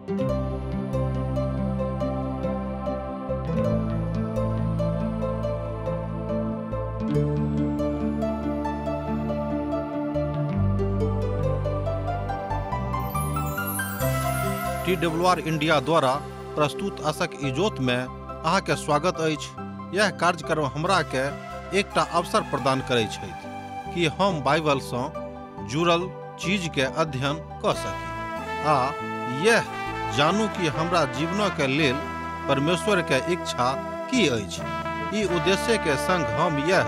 TWR India द्वारा प्रस्तुत आशक इजोत में अहाँ के स्वागत अछि। यह कार्यक्रम हमरा के एकटा अवसर प्रदान करै छथि कि हम बाइबल सँ जुड़ल चीज के अध्ययन क सकी आ यह जानू कि हमरा जीवन के लेल परमेश्वर के इच्छा की अछि। ई उद्देश्य के संग हम यह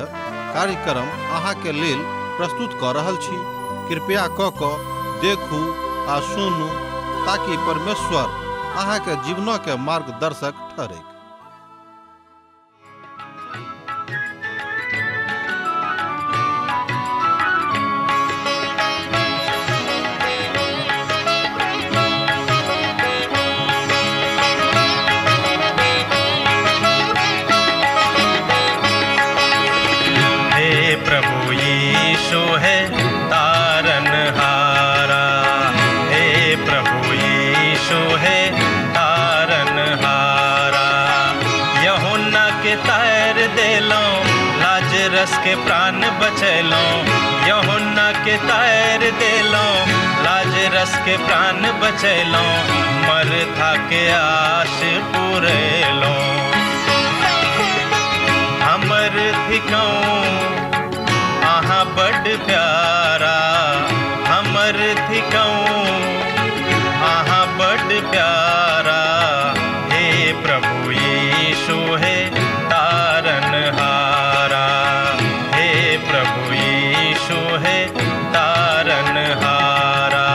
कार्यक्रम अहाँ के लेल प्रस्तुत क रहल छी। कृपया क देखू आ सुनू ताकि परमेश्वर अहाँ के जीवन के मार्गदर्शक ठहरे। हे प्रभु यीशु है तारनहारा, हे प्रभु यीशु है तारनहारा। यूहन्ना के तार देलौं, लाजरस के प्राण बचैलौं। यूहन्ना के तार देलौं, लाजरस के प्राण बचैलौं। मरथा के आश पुरेलौं। हमर थिकौं अहाँ बड प्यारा, हमर थिकौं अहाँ बड प्यारा। हे प्रभु यीशु हे तारनहारा, हे प्रभु यीशु हे तारनहारा।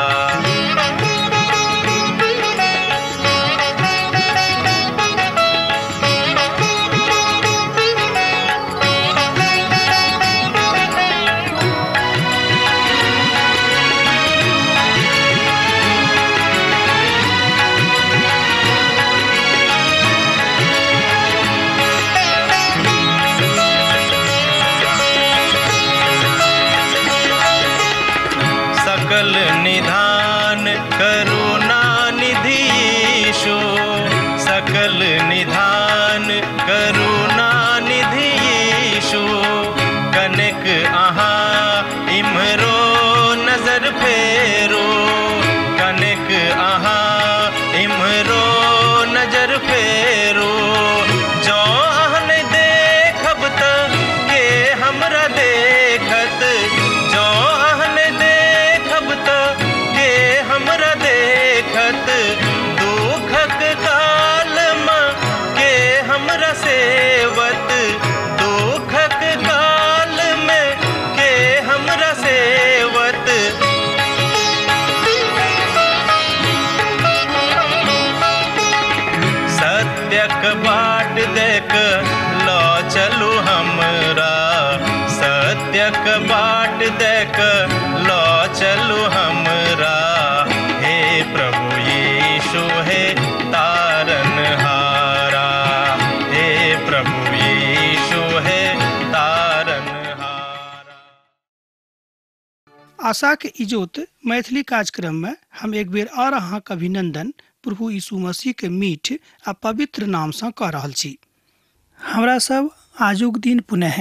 सकल निधान करुणा निधि यीशु, सकल निधान करुणा निधि यीशु। कनक अहाँ इम्हरो नजर फेरो, कनक अहाँ इम्हरो नजर फेरो। जँ अहाँ नहि देखब त के हमरा देखत, जँ अहाँ नहि देखब त के हमरा देखत। दुखक काल में के हमरा सेवत, दुखक काल में के हमरा सेवत। सत्यक बाट देख ल चलू हमरा, सत्यक बाट देख ल चलू हमरा। हे प्रभु यीशु हे तारनहारा, हे प्रभु यीशु हे तारनहारा। आशा के इजोत मैथिली कार्यक्रम में हम एक बेर और अहाँके अभिनंदन प्रभु यीशु मसीह के मीठ आ पवित्र नाम से कऽ रहल छी। हमरा सब आजुक दिन पुनः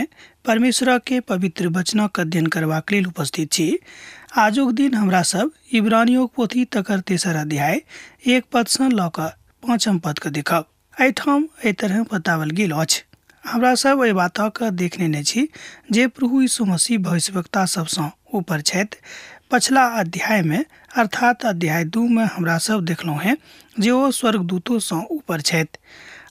परमेश्वर के पवित्र वचनक अध्ययन करबाक लेल उपस्थित छी। आजुक दिन हमरा सब इब्रानियों पोथी तकर 3 अध्याय 1 पद से लऽ कऽ 5 पद के देखब। एहिठाम एहि तरह बतावल गेल अछि। हमरा सब एहि बातक देख लेने छी जे प्रभु यीशु मसीह भविष्यवक्ता सबसँ ऊपर छथि। पछला अध्याय में अर्थात अध्याय 2 में हमरा सब देखलहुँ हैं जे ओ स्वर्गदूतों सँ ऊपर छथि।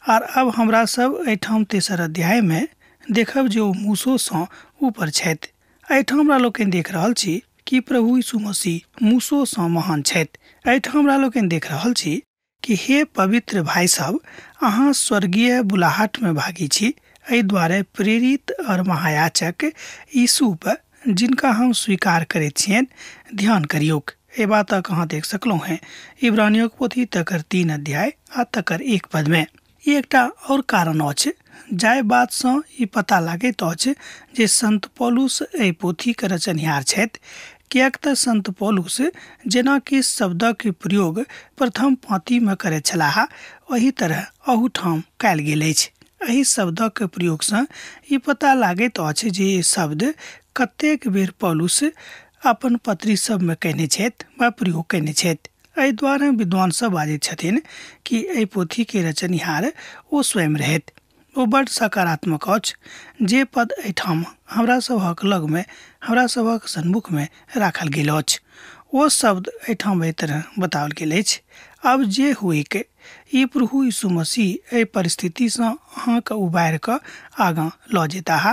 और अब हमरा सब एहिठाम 3 अध्याय में देखब जे ओ मूसो सँ ऊपर छथि। एहिठाम हमरा लोकनि देख रहल छी कि प्रभु यीशु मसीह मूसो सँ महान छथि। एहिठाम हमरा लोकनि देख रहल छी कि हे पवित्र भाई सब, अहाँ स्वर्गीय बुलाहट में भागी छी। एहि दुआरे प्रेरित और महायाचक यीशु पर जिनका हम स्वीकार करैत छियनि ध्यान करियौक। एहि बातक अहाँ देख सकलहुँ हैं इब्रानियों पोथी तकर 3 अध्याय आ तकर 1 पद में। ई एकटा और कारण अछि जाहि बातसँ ई पता लागैत अछि जे संत पौलुस एहि पोथीके रचनिहार छथि, किएक तऽ संत पौलुस जेनाकि शब्दक प्रयोग प्रथम पाँतीमे करैत छलाह ओहि तरह अहूठाम कयल गेल अछि। एहि शब्दक प्रयोगसँ ई पता लागैत अछि जे ई शब्द कतेक बेर पौलुस अपन पत्री सबमे कहने छथि वा प्रयोग कयने छथि। एहि दुआरे विद्वान सब बाजैत छथिन कि एहि पोथीके रचनिहार ओ स्वयं रहथि। ओ बड्ड सकारात्मक अछि जे पद एहिठाम हमरा सभक लगमे हमरा सभक सन्मुखमे राखल गेल अछि। ओ शब्द एहिठाम एहि तरह बताओल गेल अछि। आब जे हुएक ई प्रभु यीशु मसीह एहि परिस्थितिसँ अहाँके उबारि कऽ आगाँ लऽ जेताह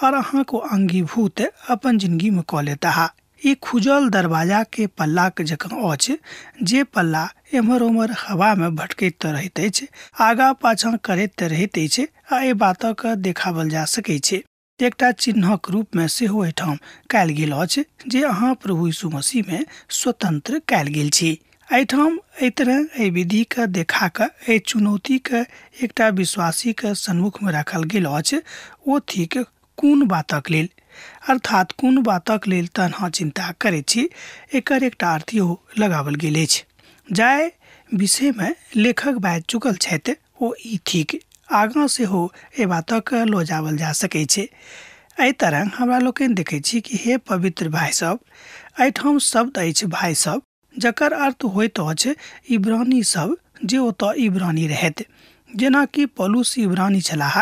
और अहाँके अंगीभूत अपन जिंदगीमे कऽ लेताह। ई खुजल दरवाजा के पल्लाक जकाँ अछि जे पल्ला एम्हर ओम्हर हवा में भटकैत रहैत अछि, आगा पाछाँ करैत रहैत अछि आ एहि बातक देखावल जा सकै छै। एकटा चिन्हक रूप में सेहो एहिठाम कयल गेल अछि जे अहाँ प्रभु यीशु मसीह में स्वतंत्र कयल गेल छी। एहिठाम एहि तरह एहि विधि के देखा कऽ एहि चुनौती के एकटा विश्वासी के सन्मुख में राखल गेल अछि। ओ थिक कोन बातक लेल, अर्थात कोन बातक लेल तहन अहाँ चिन्ता करैत छी, एकर एकटा अर्थ इहो लगाओल गेल अछि। जाहि विषयमे लेखक बाजि चुकल छथि ओ ई थिक। आगाँ सेहो एहि बातक लऽ जाओल जा सकै छै। एहि तरह हमरा लोकनि देखै छी कि हे पवित्र भाय सब, एहिठाम शब्द अछि भाय सब जकर अर्थ होइत अछि इब्रानी सब जे ओतऽ इब्रानी रहथि। जेनाकि पौलुस इब्रानी छलाह।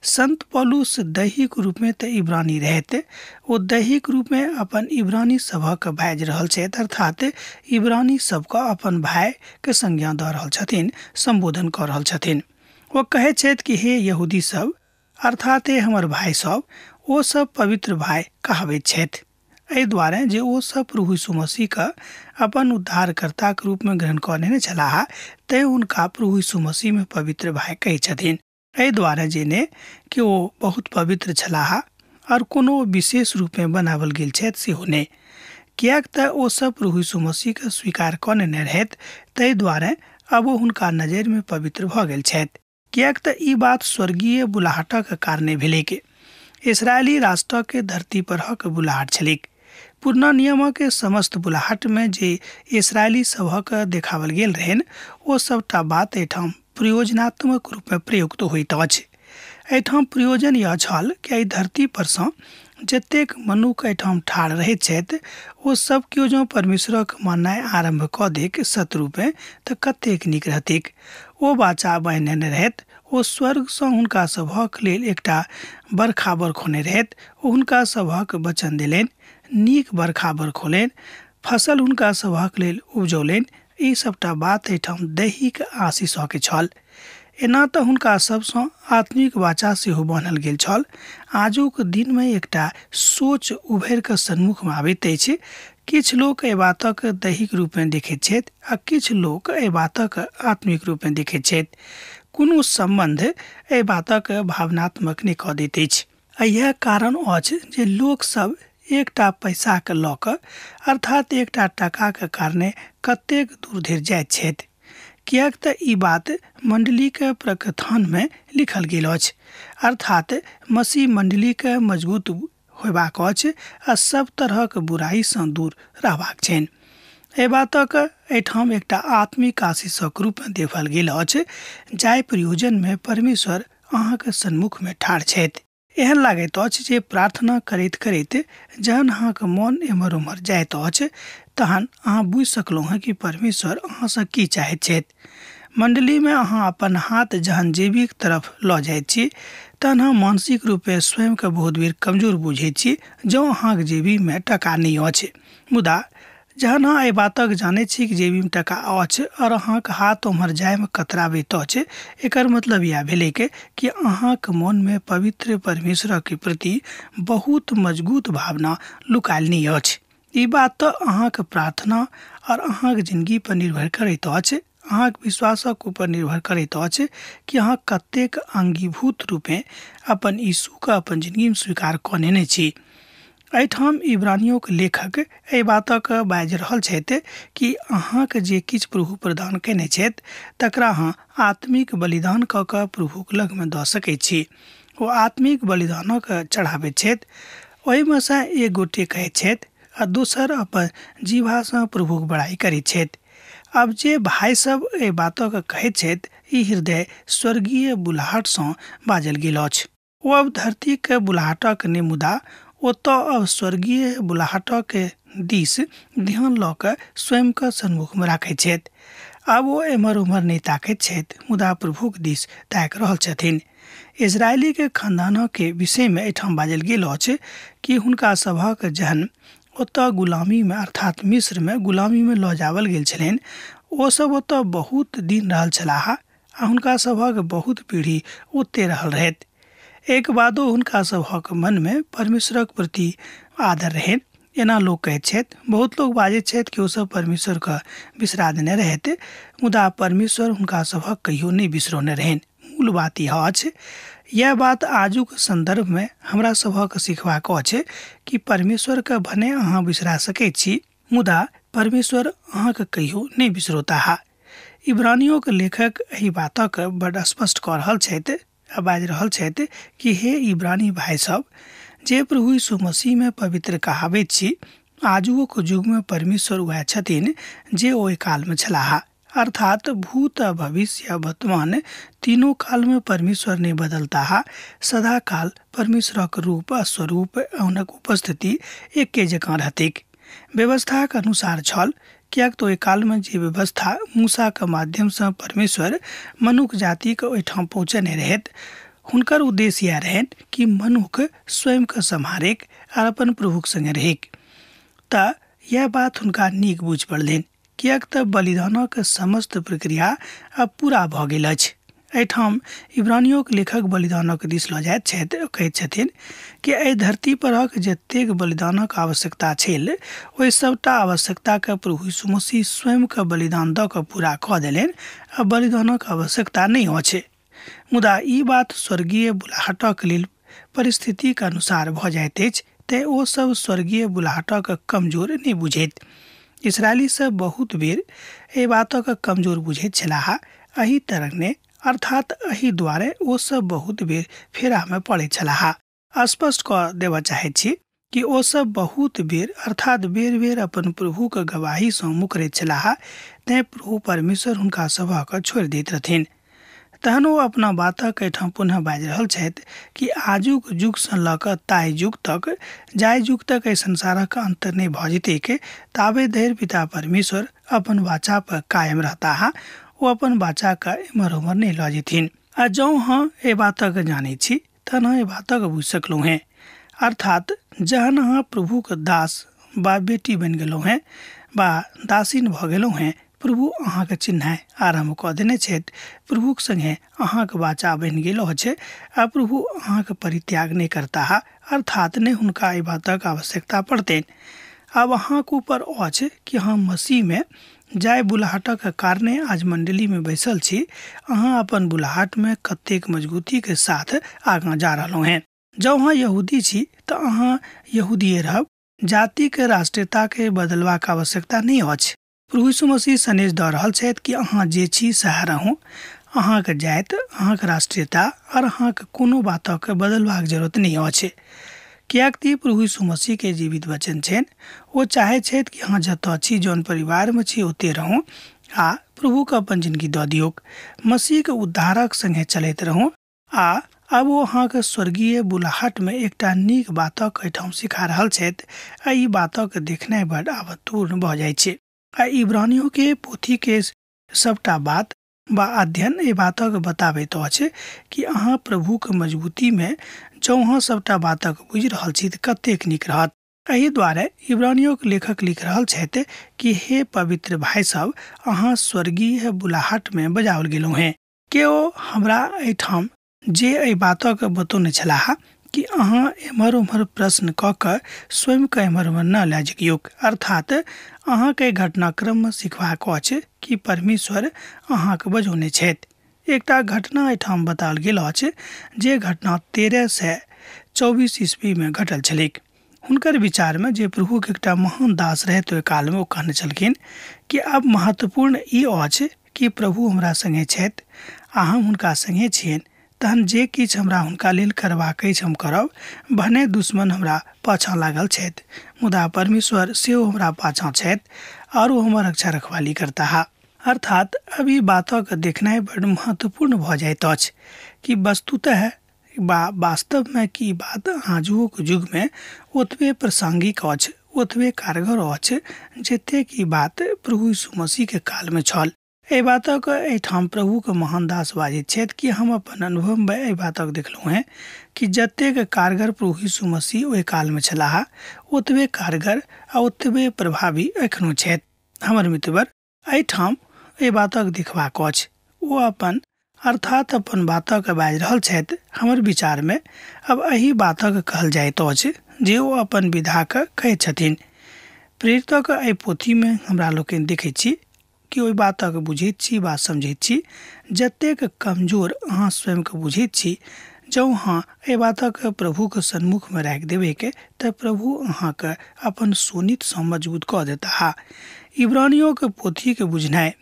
संत पौलुस दैहिक रूपमे तऽ इब्रानी रहथि, ओ दैहिक रूपमे अपन इब्रानी सभक बाजि रहल छथि, अर्थात इब्रानी सबके अपन भायके संज्ञा दऽ रहल छथिन, सम्बोधन कऽ रहल छथिन। ओ कहै छथि कि हे यहूदी सब, अर्थात हे हमर भाय सब, ओ सब पवित्र भाय कहाबैत छथि एहि दुआरे जे ओ सब प्रभु यीशु मसीहके अपन उद्धारकर्ताके रूपमे ग्रहण कऽ लेने छलाह, तैँ हुनका प्रभु यीशु मसीहमे पवित्र भाय कहै छथिन। एहि दुआरे जे ने कि ओ बहुत पवित्र छलाह और कोनो विशेष रूपमे बनाओल गेल छथि सेहो नहि, किएक तऽ ओ सब प्रभु यीशु मसीहके स्वीकार कऽ लेने रहथि, ताहि दुआरे आब ओ हुनका नजरिमे पवित्र भऽ गेल छथि। किएक तऽ ई बात स्वर्गीय बुलाहटक कारणे भेलैक। इसराइली राष्ट्रके धरती परहक बुलाहट छलैक। पुरना नियमके समस्त बुलाहटमे जे इसराइली सभक देखावल गेल रहनि ओ सबटा बात एहिठाम प्रयोजनात्मक रूपमे प्रयुक्त होइत अछि। एहिठाम प्रयोजन यह छल कि एहि धरती परसँ जतेक मनुख एहिठाम ठाढ़ रहैत छथि ओ सब केओ जँ परमेश्वरक माननाइ आरम्भ कऽ दैक सतरूपे तऽ कतेक नीक रहतैक। ओ वाचा बान्हि नेने रहथि, ओ स्वर्गसँ हुनका सभक लेल एकटा बरखा बरखौने रहथि, ओ हुनका सभक वचन देलनि, नीक बरखा बरखौलनि, फसल हुनका सभक लेल उपजौलनि। ई सबटा बात एहिठाम दैहिक आशीषके छल। एना तऽ हुनका सबसँ आत्मिक वाचा सेहो बान्हल गेल छल। आजुक दिनमे एकटा सोच उभरि कऽ सन्मुखमे आबैत अछि। किछु लोक एहि बातक दैहिक रूपमे देखैत छथि आ किछु लोक एहि बातक आत्मिक रूपमे देखैत छथि। कोनो सम्बन्ध एहि बातक भावनात्मक नहि कऽ दैत अछि। आ इएह कारण अछि जे लोकसब एकटा पैसाके लऽ कऽ अर्थात एकटा टाकाके कारणे कतेक दूर धरि जाइत छथि, किएक तऽ ई बात मण्डलीके प्रकथनमे लिखल गेल अछि। अर्थात मसीह मण्डलीके मजबूत होयबाक अछि आ सब तरहक बुराइसँ दूर रहबाक छनि। एहि बातक एहिठाम एकटा आत्मिक आशीषक रूपमे देखल गेल अछि जाहि प्रयोजनमे परमेश्वर अहाँके सन्मुखमे ठाढ़ छथि। एहन लागैत अछि जे प्रार्थना करैत करैत जहन अहाँके मन एम्हर ओम्हर जाइत अछि तहन अहाँ बुझि सकलहुँ हँ कि परमेश्वर अहाँसँ की चाहैत छथि। मण्डलीमे अहाँ अपन हाथ जहन जेबीक तरफ लऽ जाइत छी तहन अहाँ मानसिक रूपे स्वयंके बहुत बेर कमजोर बुझैत छी जँ अहाँके जेबीमे टका नहि अछि। मुदा जहन अहाँ एहि बातक जानैत छी कि जेबीमे टका अछि और अहाँके हाथ ओम्हर जायमे कतराबैत अछि, एकर मतलब इएह भेलैक कि अहाँके मनमे पवित्र परमेश्वरके प्रति बहुत मजबूत भावना लुकायल नहि अछि। ई बात तऽ अहाँके प्रार्थना और अहाँके जिंदगी पर निर्भर करैत अछि, अहाँके विश्वासक ऊपर निर्भर करैत अछि कि अहाँ कतेक अंगीभूत रूपे अपन यीशुके अपन जिंदगीमे स्वीकार कऽ नेने छी। एहिठाम इब्रानियोके लेखक एहि बातक बाजि रहल छथि कि अहाँके जे किछु प्रभु प्रदान कयने छथि तकरा अहाँ आत्मिक बलिदान कऽ कऽ प्रभुक लगमे दऽ सकै छी। ओ आत्मिक बलिदानक चढ़ाबैत छथि। ओहिमे सँ एक गोटे कहैत छथि, आ दोसर अपन जीभासँ प्रभुक बड़ाइ करैत छथि। आब जे भाइ सब एहि बातक कहैत छथि, ई हृदय स्वर्गीय बुलाहटसँ बाजल गेल अछि। ओ अब धरतीके बुलाहटक नहि, मुदा ओतऽ अब स्वर्गीय बुलाहटक दिस ध्यान लऽ कऽ स्वयंके सन्मुखमे राखैत छथि। आब ओ एम्हर ओम्हर नहि ताकैत छथि, मुदा प्रभुक दिस ताकि रहल छथिन। इजरायलीके खानदानके विषयमे एहिठाम बाजल गेल अछि कि हुनका सभक जहन ओतऽ गुलामीमे अर्थात मिस्रमे गुलामीमे लऽ जावल गेल छलनि, ओसभ ओतऽ बहुत दिन रहल छलाह आ हुनका सभक बहुत पीढ़ी ओते रहल रहैत। एक बादो हुनका सभक मनमे परमेश्वरक प्रति आदर रहनि। एना लोक कहैत छथि, बहुत लोक बाजैत छथि कि ओसभ परमेश्वरके बिसरा देने रहैत, मुदा परमेश्वर हुनका सभक कहियो नहि बिसरौने रहनि। मूल बात यह अछि। यह बात आजुक सन्दर्भमे हमरा सभक सिखबाक अछि कि परमेश्वरके भने अहाँ बिसरा सकैत छी, मुदा परमेश्वर अहाँके कहियो नहि बिसरौताह। इब्रानियोके लेखक एहि बातक बड स्पष्ट कऽ रहल छथि आ बाजि रहल छथि कि हे इब्रानी भाइ सब, जे प्रभु यीशु मसीहमे पवित्र कहाबैत छी, आजुओक युगमे परमेश्वर वएह छथिन जे ओहि कालमे छलाह। अर्थात भूत, भविष्य, वर्तमान तीनों कालमे परमेश्वर नहि बदलताह। सदा काल परमेश्वरक रूप आ स्वरूप हुनक उपस्थिति एके जकाँ रहतैक। व्यवस्थाक अनुसार छल, किएक तऽ ओहि कालमे जे व्यवस्था मूसाके माध्यमसँ परमेश्वर मनुख जातिके ओहिठाम पहुँचेने रहैत, हुनकर उद्देश्य इएह रहनि कि मनुख स्वयंके सम्हारैक आर अपन प्रभुक सङ्गे रहैक। तऽ इएह बात हुनका नीक बुझि पड़लनि, किएक तऽ बलिदानक समस्त प्रक्रिया आब पूरा भऽ गेल अछि। एहिठाम इब्रानियोके लेखक बलिदानक दिस लऽ जाइत छथि, कहैत छथिन कि एहि धरती परक जतेक बलिदानक आवश्यकता छल, ओहि सभटा आवश्यकताके प्रभु यीशु मसीह स्वयंके बलिदान दऽ कऽ पूरा कऽ देलनि। आ बलिदानक आवश्यकता नहि अछि। मुदा ई बात स्वर्गीय बुलाहटक लेल परिस्थितिक अनुसार भऽ जाइत अछि, तेँ ओ सब स्वर्गीय बुलाहटक कमजोर नहि बुझैत। इसराइली सब बहुत बेर एहि बातक कमजोर बुझैत छलाह। एहि तरह अर्थात एहि दुआरे ओ सब बहुत बेर फेरामे पड़ैत छलाह। स्पष्ट कऽ देबऽ चाहैत छी कि ओ सब बहुत बेर अर्थात बेर बेर अपन प्रभुके गवाहीसँ मुकरैत छलाह, तेँ प्रभु परमेश्वर हुनका सभक छोड़ि दैत रहथिन। तहन ओ अपना बातक एहिठाम पुनः बाजि रहल छथि कि आजुक युगसँ लऽ कऽ ताहि युग तक, जाहि युग तक एहि संसारक अन्त नहि भऽ जेतैक, ताबे धरि पिता परमेश्वर अपन वाचा पर कायम रहताह। ओ अपन वाचाके एम्हर ओम्हर नहि लऽ जेथिन। आ जँ अहाँ एहि बातक जानै छी तहन अहाँ एहि बातक बुझि सकलहुँ हेँ। अर्थात जहन अहाँ प्रभुके दास बा बेटी बनि गेलहुँ हेँ बा दासीन भऽ गेलहुँ हेँ, प्रभु अहाँके चिन्हाइ आरम्भ कऽ देने छथि। प्रभुक सङ्गे अहाँके वाचा बनि गेल अछि आ प्रभु अहाँके परित्याग नहि करताह, अर्थात नहि हुनका एहि बातक आवश्यकता पड़तनि। आब अहाँके ऊपर अछि कि अहाँ मसीहमे जाहि बुलाहटक कारणे आज मण्डलीमे बैसल छी, अहाँ अपन बुलाहटमे कतेक मजबूतीके साथ आगाँ जा रहलहुँ हेँ। जँ अहाँ यहूदी छी तऽ अहाँ यहूदिए रहब। जातिके राष्ट्रीयताके बदलबाक आवश्यकता नहि अछि। प्रभु यीशु मसीह सन्देश दऽ रहल छथि कि अहाँ जे छी सएह रहू। अहाँके जाति, अहाँके राष्ट्रीयता आओर अहाँके कोनो बातक बदलबाक जरूरत नहि अछि, किएक तऽ प्रभु यीशु मसीहके जीवित वचन छनि। ओ चाहै छथि कि अहाँ जतऽ छी, जौन परिवारमे छी, ओतहि रहू आ प्रभुके अपन जिनगी दऽ दियौक। मसीहके उद्धारक सङ्गे चलैत रहू। आ आब ओ अहाँके स्वर्गीय बुलाहटमे एकटा नीक बातक एहिठाम सिखा रहल छथि आ ई बातक देखनाइ बड आबतपूर्ण भऽ जाइ छै। आ इब्रानियोके पोथीके सभटा बात बा अध्ययन एहि बातक बताबैत अछि कि अहाँ प्रभुके मजबूतीमे जँ अहाँ सभटा बातक बुझि रहल छी तऽ कतेक नीक रहत। एहि दुआरे इब्रानियोके लेखक लिख रहल छथि कि हे पवित्र भाइ सब, अहाँ स्वर्गीय बुलाहटमे बजाओल गेलहुँ हेँ। केओ हमरा एहिठाम जे एहि बातक बतौने छलाह कि अहाँ एम्हर ओम्हर प्रश्न कऽ कऽ स्वयंके एम्हर ओम्हर न लऽ जइयौक। अर्थात अहाँके घटनाक्रममे सिखबाक अछि कि परमेश्वर अहाँके बजौने छथि। एकटा घटना एहिठाम बताओल गेल अछि जे घटना 1324 ईस्वीमे घटल छलैक। हुनकर विचारमे जे प्रभुके एकटा महान दास रहथि ओहि कालमे, ओ कहने छलखिन कि आब महत्वपूर्ण ई अछि कि प्रभु हमरा सङ्गे छथि आ हम हुनका सङ्गे छियनि, तहन जे किछु हमरा हुनका लेल करबाक अछि हम करब, भने दुश्मन हमरा पाछाँ लागल छथि, मुदा परमेश्वर सेहो हमरा पाछाँ छथि आओर ओ हमर रक्षा रखवाली करताह। अर्थात अब ई बातक देखनाइ बड महत्वपूर्ण भऽ जाइत अछि कि वस्तुतः बा वास्तवमे कि ई बात आजुक युगमे ओतबे प्रासंगिक अछि, ओतबे कारगर अछि जतेक ई बात प्रभु यीशु मसीहके कालमे छल। एहि बातक एहिठाम प्रभुके महान दास बाजैत छथि कि हम अपन अनुभवमे एहि बातक देखलहुँ हेँ कि जतेक कारगर प्रभु यीशु मसीह ओहि कालमे छलाह ओतबे कारगर आ ओतबे प्रभावी एखनो छथि। हमर मित्रवर, एहिठाम एहि बातक देखबाक अछि ओ अपन अर्थात अपन बातक बाजि रहल छथि। हमर विचारमे अब एहि बातक कहल जाइत अछि जे ओ अपन विधाके कहैत छथिन। प्रेरितक एहि पोथीमे हमरा लोकनि देखैत छी कि ओहि बातक बुझैत छी वा समझैत छी। जतेक कमजोर अहाँ स्वयंके बुझैत छी, जँ अहाँ एहि बातक प्रभुके सन्मुखमे राखि देबैके तऽ प्रभु अहाँके अपन शोणितसँ मजबूत कऽ देताह। इब्रानियोके पोथीके बुझनाइ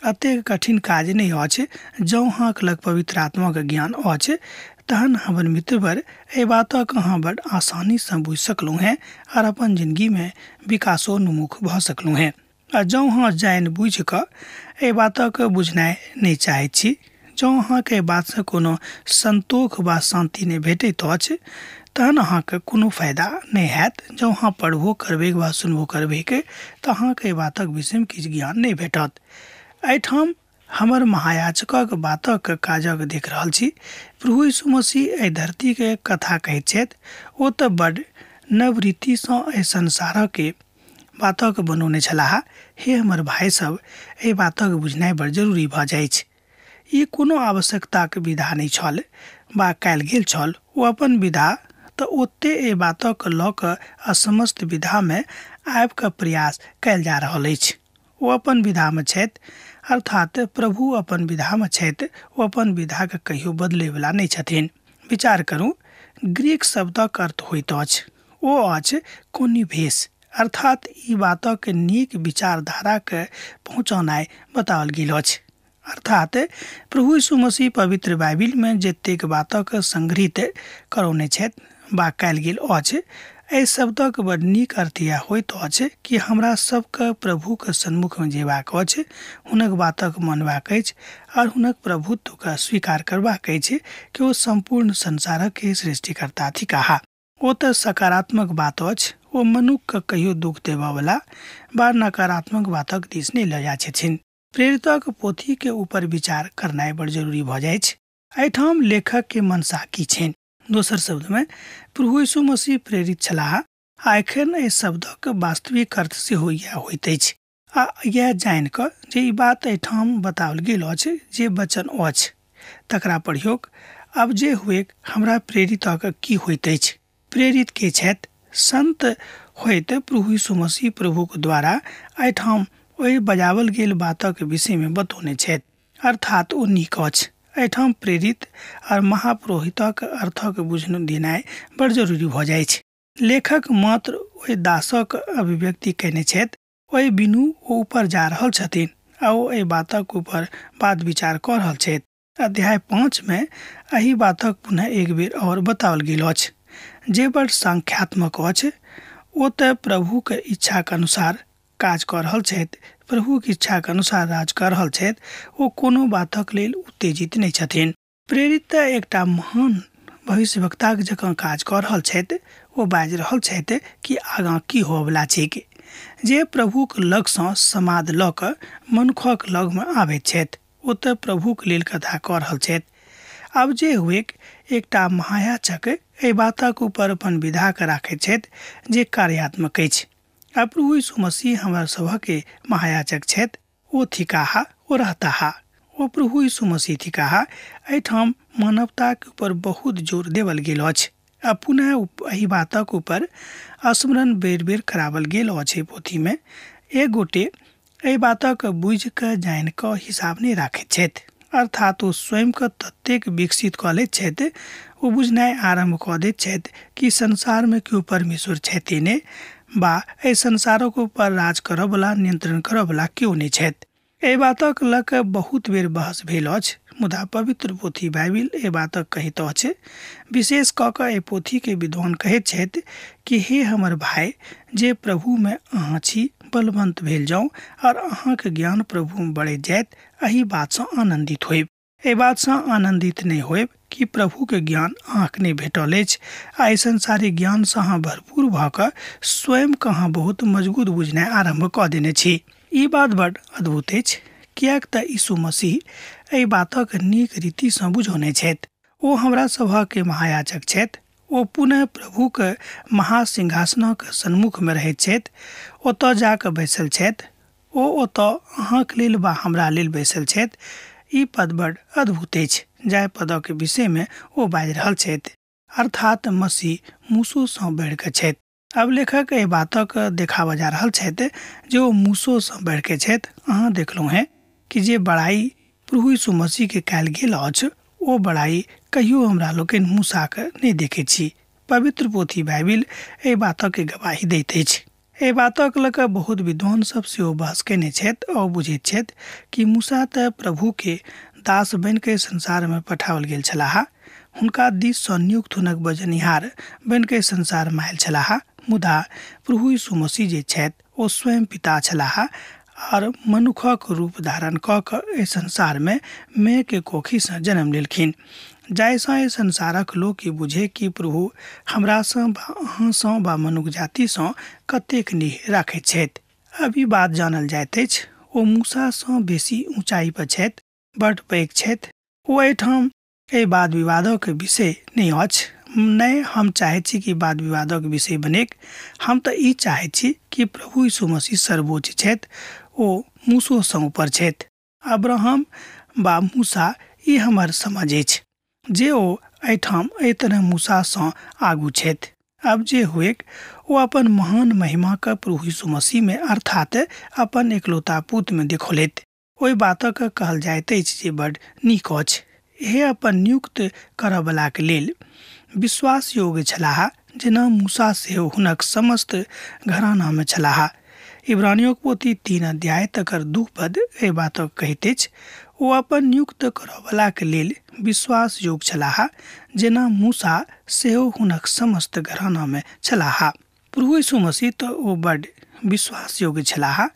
एतेक कठिन काज नहि अछि। जँ अहाँके लग पवित्र आत्माके ज्ञान अछि तहन हमर मित्रवर एहि बातक अहाँ बड आसानीसँ बुझि सकलहुँ हेँ आओर अपन जिन्दगीमे विकासोन्मुख भऽ सकलहुँ हेँ। आ जँ अहाँ जानि बुझि कऽ एहि बातक बुझनाइ नहि चाहैत छी, जँ अहाँके एहि बातसँ कोनो सन्तोष वा शान्ति नहि भेटैत अछि तहन अहाँके कोनो फायदा नहि हैत। जँ अहाँ पढ़बो करबै वा सुनबो करबै तऽ अहाँके एहि बातक विषयमे किछु ज्ञान नहि भेटत। एहिठाम हमर महायाचकक बातक काजक देख रहल छी। प्रभु यीशु मसीह एहि धरतीके कथा कहैत छथि। ओ तऽ बड नव रीतिसँ एहि संसारके बातक बनौने छलाह। हे हमर भाइ सब, एहि बातक बुझनाइ बड़ जरूरी भऽ जाइछ। ई कोनो आवश्यकताक विधा नहि छल वा कयल गेल छल। ओ अपन विधा तऽ ओते एहि बातक लऽ कऽ असमस्त विधामे आबि कऽ प्रयास कयल जा रहल अछि। ओ अपन विधामे छथि, अर्थात प्रभु अपन विधामे छथि। ओ अपन विधाके कहियो बदलैवला नहि छथिन। विचार करू, ग्रीक शब्दक अर्थ होइत अछि ओ अछि कोनिभेस, अर्थात ई बातक नीक विचारधाराके पहुँचौनाइ बताओल गेल अछि। अर्थात प्रभु यीशु मसीह पवित्र बाइबिलमे जतेक बातक संग्रहित करौने छथि वा कयल गेल अछि, एहि शब्दक बड़ नीक अर्थ इएह होइत अछि कि हमरा सबके प्रभुके सन्मुखमे जेबाक अछि, हुनक बातक मानबाक अछि आओर हुनक प्रभुत्वके स्वीकार करबाक अछि कि ओ सम्पूर्ण संसारके सृष्टिकर्ता थिकाह। ओ तऽ सकारात्मक बात अछि। ओ मनुक्खके कहियो दुख देबयवला वा नकारात्मक बातक दिस नहि लऽ जाइ छथिन। प्रेरितक पोथीके ऊपर विचार करनाइ बड़ जरूरी भऽ जाइछ। एहिठाम लेखकके मनसा की छनि? दोसर शब्दमे प्रभु यीशु मसीह प्रेरित छलाह आ एखन एहि शब्दक वास्तविक अर्थ सेहो इएह होइत अछि। आ इएह जानि कऽ जे ई बात एहिठाम बताओल गेल अछि, जे वचन अछि तकरा पढ़ियौक। अब जे हुए हमरा प्रेरितक की होइत अछि? प्रेरित के छथि? संत होइत प्रभु यीशु मसीह प्रभुक द्वारा एहिठाम ओहि बजावल गेल बातक विषयमे बतौने छथि, अर्थात ओ नीक अछि। एहिठाम प्रेरित आओर महापुरोहितक अर्थक बुझन देनाइ बड़ जरूरी भऽ जाइछ। लेखक मात्र ओहि दासक अभिव्यक्ति कयने छथि, ओहि बिनु ओ ऊपर जा रहल छथिन आ ओ एहि बातक ऊपर बात विचार कऽ रहल छथि। अध्याय 5 मे एहि बातक पुनः एक बेर आओर बताओल गेल अछि जे बड़ सांख्यात्मक अछि। ओ तऽ प्रभुके इच्छाके अनुसार काज कऽ रहल छथि, प्रभुके इच्छाके अनुसार राज कऽ रहल छथि। ओ कोनो बातक लेल उत्तेजित नहि छथिन। प्रेरित तऽ एकटा महान भविष्यवक्ताक जकाँ काज कऽ रहल छथि। ओ बाजि रहल छथि कि आगाँ की होबयवला छैक, जे प्रभुक लगसँ समाद लऽ कऽ मनुखक लगमे आबैत छथि। ओ तऽ प्रभुक लेल कथा कऽ रहल छथि। आब जे हुए, एकटा महायाचक एहि बातक ऊपर अपन विधाके राखैत छथि जे कार्यात्मक अछि। आ प्रभु यीशु मसीह हमर सभके महायाचक छथि। ओ थिकाह, ओ रहताह, ओ प्रभु यीशु मसीह थिकाह। एहिठाम मानवताके ऊपर बहुत जोर देवल गेल अछि आ पुनः एहि बातक ऊपर स्मरण बेर बेर करावल गेल अछि। पोथीमे एक गोटे एहि बातक बुझि कऽ जानि कऽ हिसाब नहि राखैत छथि, अर्थात ओ स्वयंके ततेक विकसित कऽ लैत छथि, ओ बुझनाइ आरम्भ कऽ दैत छथि कि संसारमे केओ परमेश्वर छथि नहि वा एहि संसारक ऊपर राज करऽवला, नियंत्रण करऽवला केओ नहि छथि। एहि बातक लऽ कऽ बहुत बेर बहस भेल अछि, मुदा पवित्र पोथी बाइबिल एहि बातक कहैत अछि। विशेष कऽ कऽ एहि पोथीके विद्वान कहैत छथि कि हे हमर भाय, जे प्रभुमे अहाँ छी, बलवंत भेल जाउ और अहाँके ज्ञान प्रभुमे बढ़ैत जायत, एहि बातसँ आनन्दित होयब। एहि बातसँ आनन्दित नहि होयब कि प्रभुके ज्ञान अहाँके नहि भेटल अछि आ एहि संसारिक ज्ञानसँ अहाँ भरपूर भऽ कऽ स्वयंके अहाँ बहुत मजबूत बुझनाइ आरम्भ कऽ देने छी। ई बात बड अद्भुत अछि, किएक तऽ यीशु मसीह एहि बातक नीक रीतिसँ बुझौने छथि। ओ हमरा सभके महायाजक छथि। ओ पुनः प्रभुके महासिंहासनक सन्मुखमे रहैत छथि, ओतऽ जा कऽ बैसल छथि। ओ ओतऽ अहाँके लेल वा हमरा लेल बैसल छथि। ई पद बड अद्भुत अछि, जाहि पदक विषयमे ओ बाजि रहल छथि, अर्थात मसीह मूसोसँ बढ़ि कऽ छथि। अब लेखक एहि बातक देखाबऽ जा रहल छथि जे ओ मूसोसँ बढ़ि कऽ छथि। अहाँ देखलहुँ हेँ कि जे बड़ाई प्रभु यीशु मसीहके कयल गेल अछि, ओ बड़ाई कहियो हमरा लोकनि मूसाके नहि देखैत छी। पवित्र पोथी बाइबिल एहि बातक गवाही दैत अछि। एहि बातक लऽ कऽ बहुत विद्वान सब सेहो बहस कयने छथि और बुझैत छथि कि मूसा तऽ प्रभुके दास बनि कऽ संसारमे पठाओल गेल छलाह, हुनका दिससँ नियुक्त हुनक बजनिहार बनि कऽ संसारमे आयल छलाह, मुदा प्रभु यीशु मसीह जे छथि ओ स्वयं पिता छलाह और मनुखक रूप धारण कऽ कऽ एहि संसारमे मायके कोखिसँ जन्म लेलखिन, जाहिसँ एहि संसारक लोक ई बुझे कि प्रभु हमरासँ वा अहाँसँ वा मनुख जातिसँ कतेक नेह राखैत छथि। अब ई बात जानल जाइत अछि, ओ मूसासँ बेसी ऊँचाइ पर छथि, बड पैघ छथि। ओ एहिठाम एहि वाद विवादक विषय नहि अछि। नहि हम चाहैत छी कि वाद विवादक विषय बनेक, हम तऽ ई चाहैत छी कि प्रभु यीशु मसीह सर्वोच्च छथि, ओ मूसोसँ ऊपर छथि। अब्राहम वा मूसा ई हमर समझ अछि जे ओ एहिठाम एहि तरह मूसासँ आगू छथि। अब जे हुएक, ओ अपन महान महिमाके प्रभु यीशु मसीहमे अर्थात अपन एकलौता पुत्रमे देखौलथि। ओहि बातक कहल जाइत अछि जे बड नीक अछि। हे अपन नियुक्त करऽवलाके लेल विश्वास योग्य छलाह, जेना मूसा सेहो हुनक समस्त घरानामे छलाह। इब्रानियोक पोथी 3 अध्याय तकर 2 पद एहि बातक कहैत अछि, ओ अपन नियुक्त करऽवलाके लेल विश्वास योग्य छलाह, जेना मूसा सेहो हुनक समस्त घरानामे छलाह। प्रभु यीशु मसीह तऽ ओ बड विश्वास योग्य छलाह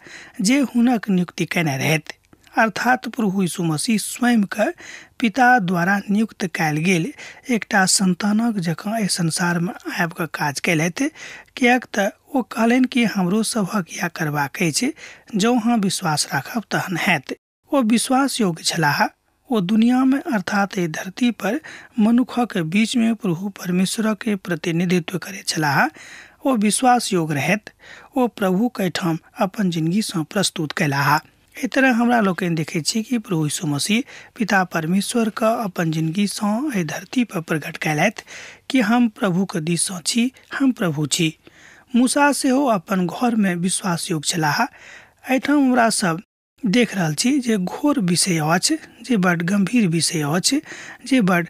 जे हुनक नियुक्ति कयने रहथि, अर्थात प्रभु यीशु मसीह स्वयंके पिता द्वारा नियुक्त कयल गेल एकटा संतानक जकाँ एहि संसारमे आबि कऽ काज कयलथि, किएक तऽ ओ कहलनि कि हमरो सभक इएह करबाक अछि, जँ अहाँ विश्वास राखब तहन हैत। ओ विश्वास योग्य छलाह। ओ दुनियामे अर्थात एहि धरती पर मनुखक बीचमे प्रभु परमेश्वरके प्रतिनिधित्व करैत छलाह। ओ विश्वास योग्य रहथि। ओ प्रभुके एहिठाम अपन जिनगीसँ प्रस्तुत कयलाह। एहि तरह हमरा लोकनि देखैत छी कि प्रभु यीशु मसीह पिता परमेश्वरके अपन जिनगीसँ एहि धरती पर प्रकट कयलथि कि हम प्रभुके दिससँ छी, हम प्रभु छी। मूसा सेहो अपन घरमे विश्वास योग्य छलाह। एहिठाम हमरा सब देख रहल छी जे घोर विषय अछि, जे बड गंभीर विषय अछि, जे बड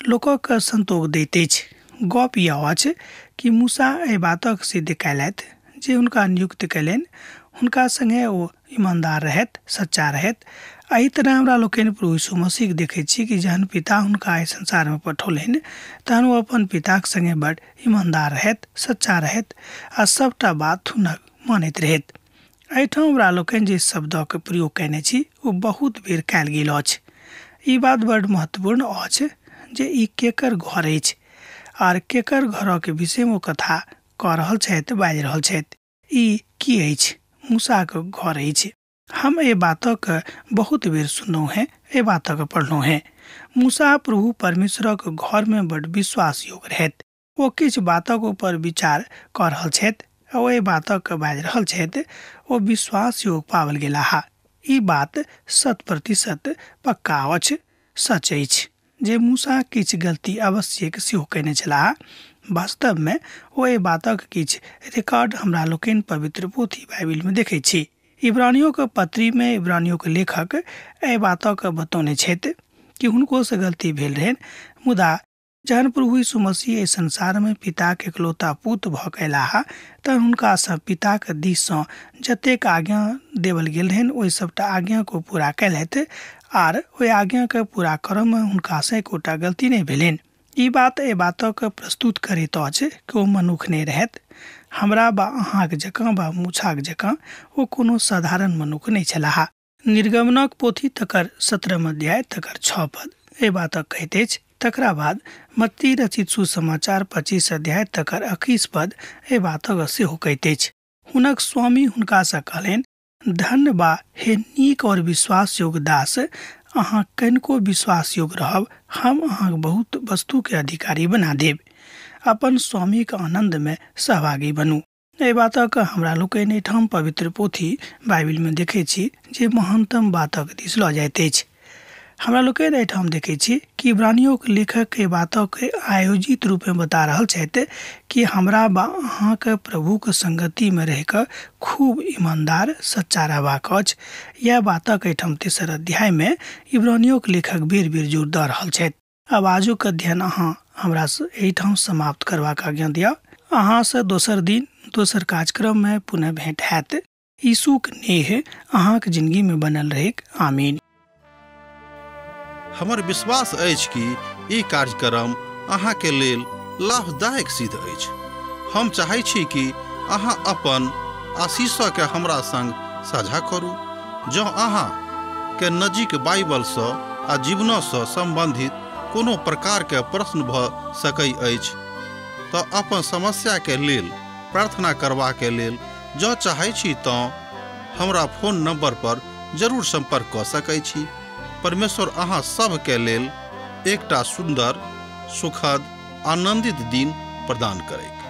लोकक संतोष दैत अछि। गप यह अछि कि मूसा एहि बातक सिद्ध कयलथि जे हुनका नियुक्त कयलनि, हुनका संगे ओ ईमानदार रहथि, सच्चा रहथि। एहि तरह हमरा लोकनि प्रभु यीशु मसीहके देखैत छी कि जहन पिता हुनका एहि संसारमे पठौलनि तहन ओ अपन पिताके संगे बड ईमानदार रहथि, सच्चा रहथि आ सबटा बात हुनक मानैत रहथि। एहिठाम हमरा लोकनि जे शब्दक प्रयोग कयने छी ओ बहुत बेर कयल गेल अछि। ई बात बड महत्वपूर्ण अछि जे ई केकर घर अछि आर केकर घरक विषयमे ओ कथा कऽ रहल छथि, बाजि रहल छथि। ई की अछि? मूसाक घर अछि। हम एहि बातक बहुत बेर सुनलहुँ हेँ, एहि बातक पढ़लहुँ हेँ। मूसा प्रभु परमेश्वरक घरमे बड विश्वास योग्य रहथि। ओ किछु बातक ऊपर विचार कऽ रहल छथि, ओ एहि बातक बाजि रहल छथि, ओ विश्वास योग्य पाओल गेलाह। ई बात 100% पक्का अछि, सच अछि जे मूसा किछु गलती अवश्यक सेहो कयने छलाह। वास्तवमे ओ एहि बातक किछु रिकॉर्ड हमरा लोकनि पवित्र पोथी बाइबिलमे देखैत छी। इब्रानियोके पत्रीमे इब्रानियोके लेखक एहि बातक बतौने छथि कि हुनकोसँ गलती भेल रहनि, मुदा जहन प्रभु यीशु मसीह एहि संसारमे पिताके एकलौता पुत्र भऽ कऽ अयलाह तहन हुनकासँ पिताके दिससँ जतेक आज्ञा देवल गेल रहनि ओहि सभटा आज्ञाके ओ पूरा कयलथि आर ओहि आज्ञाके पूरा करयमे हुनकासँ एकोटा गलती नहि भेलनि। ई बात एहि बातक प्रस्तुत करैत अछि कि ओ मनुख नहि रहथि। हमरा बा अहाँक जकाँ बा मूछाक जकाँ ओ कोनो साधारण मनुख नहि छलाह। निर्गमनक पोथी तकर 17 अध्याय तकर 6 पद एहि बातक कहैत अछि। तकरा बाद मत्ती रचित सुसमाचार 25 अध्याय तकर 21 पद एहि बातक सेहो कहैत अछि। हुनक स्वामी हुनकासँ कहलनि, धन्य बा हे नीक और विश्वास योग्य दास, अहाँ कनिको विश्वास योग्य रहब, हम अहाँक बहुत वस्तुके अधिकारी बना देब। अपन स्वामीक आनन्दमे सहभागी बनू। एहि बातक हमरा लोकनि एहिठाम पवित्र पोथी बाइबिलमे देखै छी जे महानतम बातक दिस लऽ जाइत अछि। हमरा लोकनि एहिठाम देखै छी कि इब्रानियोके लेखक एहि बातक आयोजित रूपमे बता रहल छथि कि हमरा बा अहाँके प्रभुके संगतिमे रहि कऽ खूब ईमानदार सच्चा रहबाक अछि। यएह बातक एहिठाम 3 अध्यायमे इब्रानियोके लेखक बेर बेर जोर दऽ रहल छथि। अब आजुक अध्ययन अहाँ हमरा एहिठाम समाप्त करबाक आज्ञा दिअ। अहाँसँ दोसर दिन दोसर कार्यक्रममे पुनः भेंट हैत। यीशुक नेह अहाँक जिंदगीमे बनल रहैक। आमीन। हमर विश्वास अछि कि ई कार्यक्रम अहाँके लेल लाभदायक सिद्ध अछि। हम चाहै छी कि अहाँ अपन आशीषके हमरा संग साझा करू। जँ अहाँ के नजीक बाइबलसँ आ जीवनसँ सम्बन्धित कोनो प्रकारके प्रश्न भऽ सकै अछि तऽ अपन समस्याके लेल प्रार्थना करबाके लेल जँ चाहै छी तँ हमरा फोन नंबर पर जरूर सम्पर्क कऽ सकै छी। परमेश्वर अहाँ सबके लेल एकटा सुन्दर, सुखद, आनंदित दिन प्रदान करैक।